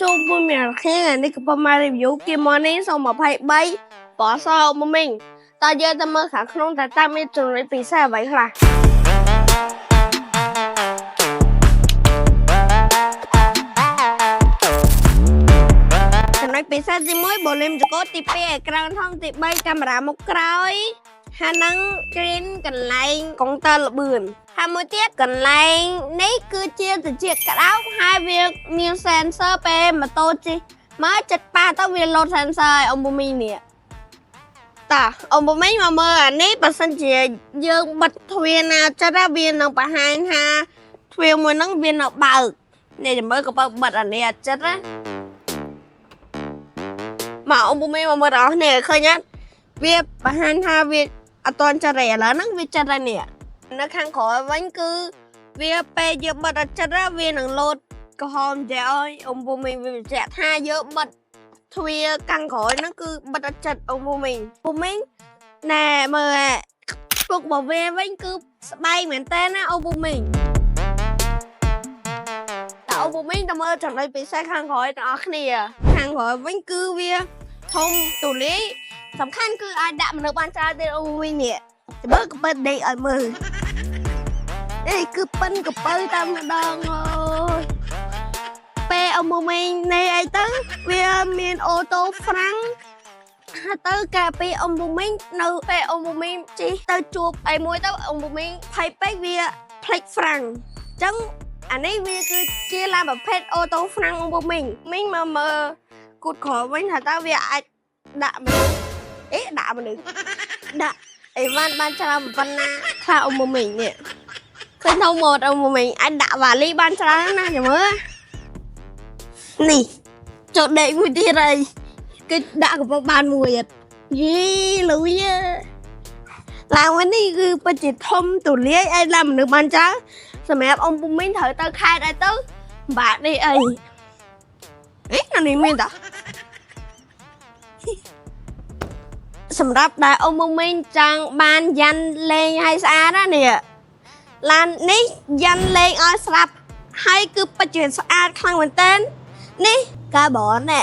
ចូលមួយមានគ្នានេះកំពុងមក review គេមកនេះសូម23បសមកមីងតើយើងទៅមើលខាងក្នុងតើតើមានចំណុចពិសេសអ្វីខ្លះចំណុចពិសេសទី1 volume ចកទី2អេក្រង់ធំទី3កាមេរ៉ាមុខក្រោយហើយនឹង screen កន្លែងកុងទ័រល្បឿនហើយមួយទៀតកន្លែងនេះគឺជាត្រចៀកក្តោបហើយវាមាន sensor ពេលម៉ូតូជិះមកចិត្តប៉ះទៅវាលោត sensor ឲ្យអ៊ំពូមីងនេះតាអ៊ំពូមីងមកមើលអានេះបើសិនជាយើងបិទទ្វារណាចិត្តណាវានឹងបង្ហាញថាទ្វារមួយហ្នឹងវានៅបើកនេះចាំមើលក៏បើបិទអានេះអត់ចិត្តណាមកអ៊ំពូមីងមកមើលដល់អស់នេះឃើញអត់វាបង្ហាញថាវាអត់ទាន់ចិត្តទេឥឡូវហ្នឹងវាចិត្តហើយនេះនៅខាងក្រោយវិញគឺវាពេលយើងបិទអត់ចិត្តណាវានឹងលោតក្រហមចេះអើយអ៊ំពូមីងវាបញ្ជាក់ថាយើងបិទទ្វារខាងក្រោយហ្នឹងគឺបិទអត់ចិត្តអ៊ំពូមីងពូមីងណែមើលពុករបស់វាវិញគឺស្បែកមែនតើណាអ៊ំពូមីងតើអ៊ំពូមីងតើមើលចំណុចពិសេសខាងក្រោយទាំងអស់គ្នាខាងក្រោយវិញគឺវាធំទូលាយសំខាន់គឺអាចដាក់មនុស្សបានច្រើនទៀតអ៊ំពូមីងនេះចាំមើលកប៉ិតដេកឲ្យមើលនេះគឺប៉ិនកពៅតែម្ដងអូយពេលអ៊ំពូមីងនេះអីទៅវាមាន auto ហ្វ្រាំងហើយទៅកាលពីអ៊ំពូមីងនៅពេលអ៊ំពូមីងជិះទៅជួបអីមួយទៅអ៊ំពូមីងភ័យពេកវាផ្លេចហ្វ្រាំងអញ្ចឹងអានេះវាគឺជាឡានប្រភេទ auto ហ្វ្រាំងអ៊ំពូមីងមីងមកមើលគូតក្រោយវិញថាតើវាអាចដាក់មនុស្សអេដាក់មនុស្សដាក់អីវ៉ាន់បានច្រើនប៉ុណ្ណាខ្លះអ៊ំពូមីងនេះឃើញធំមកអ៊ំពូមីងអាចដាក់វ៉ាលីបានច្រើនណាស់ចាំមើលនេះចូលដេកមួយទៀតហើយគឺដាក់កំប៉ុងបានមួយអត់យីលុយឡើងវិញនេះគឺពិតជាធំទូលាយអាចឡើងមនុស្សបានច្រើនសម្រាប់អ៊ំពូមីងត្រូវទៅខេត្តអីទៅពិបាកនេះអីអេនៅនេះមានតាសម្រាប់ដែលអ៊ំពូមីងចង់បានយ៉ាន់លេងឲ្យស្អាតណានេះឡាននេះយ៉ាន់លេងឲ្យស្រាប់ហើយគឺពិតជាស្អាតខ្លាំងមែនតើនេះកាបនណែ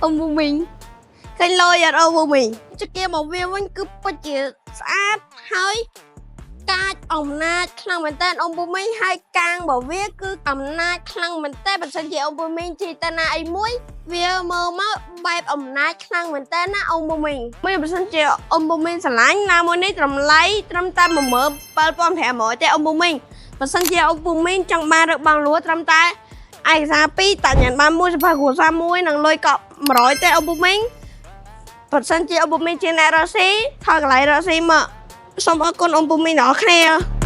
អ៊ំពូមីងឃើញលយអត់អ៊ំពូមីងចកាមកវាវិញគឺពិតជាស្អាតហើយកាចអំណាចខ្លាំងមែនតើអ៊ំពូមីងហើយកាងរបស់វាគឺអំណាចខ្លាំងមែនតើបើសិនជាអ៊ំពូមីងជិះទៅណាអីមួយវាមើលមកបែបអំណាចខ្លាំងមែនតើណាអ៊ំពូមីងមានបើសិនជាអ៊ំពូមីងស្រឡាញ់ណាមួយនេះតម្លៃត្រឹមតែ17500ទេអ៊ំពូមីងបើសិនជាអ៊ំពូមីងចង់បានឬបងលួត្រឹមតែឯកសារ2តាញ៉ាំបានមួយសភៅគ្រួសារមួយនិងលុយកក់100ទេអ៊ំពូមីងបើសិនជាអ៊ំពូមីងជាអ្នករកស៊ីថយកន្លែងរកស៊ីមកសូមអរគុណអ៊ំពូមីងទាំងអស់គ្នា។